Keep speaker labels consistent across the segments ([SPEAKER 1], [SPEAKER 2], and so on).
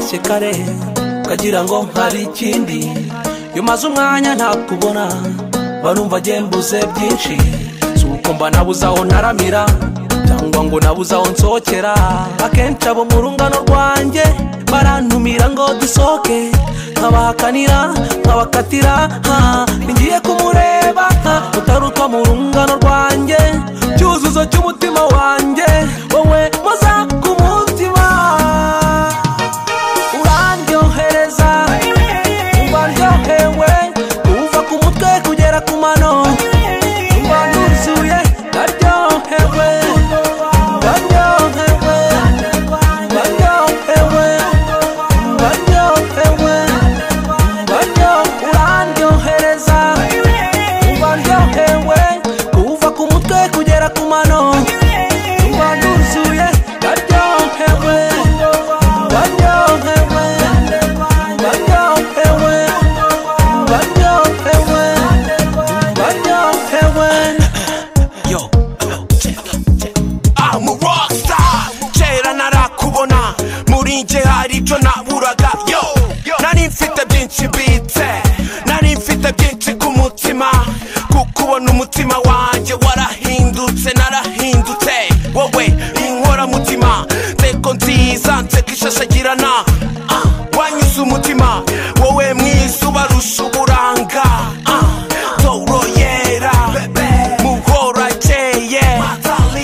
[SPEAKER 1] Natashye kare ukagira ngo hari ikindi, iyo maze umwanya ntakubona barumva mbuze byinshi. Si uko mba nabuze aho ntaramira cyangwa ngo nabuze aho nsohokera. Akenshi abo mu rungano rwanjye barantumira ngo dusohoke, nkabahakanira nkabakatira. Ngiye kumureba utarutwa mu rungano rwanjye, cyuzuzo cy'umutima wanjye, wowe moza ku mutima. Urandyohereza umva ndyohewe, kuva ku mutwe kugera ku mano, umva nuzuye ndaryohewe, ndaryohewe, ndaryohewe, ndaryohewe, urandyohereza umva ndyohewe, kuva ku mutwe kugera ku mano, umva nuzuye ndaryohewe, ndaryohewe, ndaryohewe, ndaryohewe, ndaryohewe.
[SPEAKER 2] Yo, I'm a rockstar. Kera narakubona muri nje hari icyo naburaga. Yo, nari mfite byinshi mbitse, nari mfite byinshi ku mutima. Kukubona umutima wanjye warahindutse, narahindutse. Wowe inkoramutima, nseko nziza, nseko ishashagirana. Wanyuze umutima, wowe mwiza ubarusha uburanga. Toro yera, muhorakeye,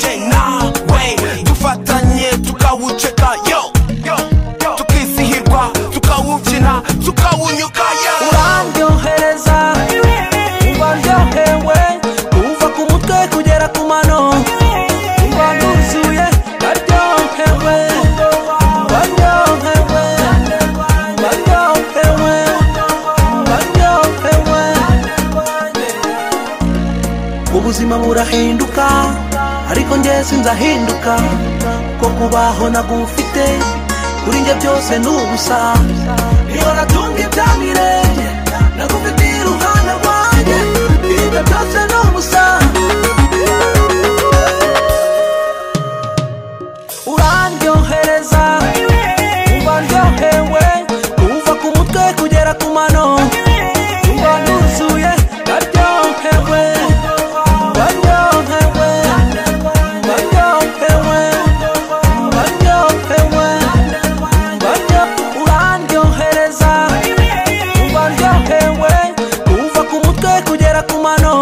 [SPEAKER 2] jye nawe dufatanye tukawuceka. Yo, tukizihirwa, tukawubyina, tukawunyuka. Yo,
[SPEAKER 1] urandyohereza umva ndyohewe, kuva ku mutwe kugera ku mano, umva nuzuye ndaryohewe, ndaryohewe, ndaryohewe, ndaryohewe. Ubuzima burahinduka ariko njye sinzahinduka, kuko kubaho nagufite kuri njye byose ni ubusa. Niyo natunga ibya mirenge nagufite iruhande rwanjye, ibyo byose ni ubusa. Urandyohereza umva ndyohewe, kuva ku mutwe kugera ku mano, umva nuzuye ndaryohewe, ndaryohewe, ndaryohewe, ndaryohewe, urandyohereza umva ndyohewe, kuva ku mutwe kugera ku mano.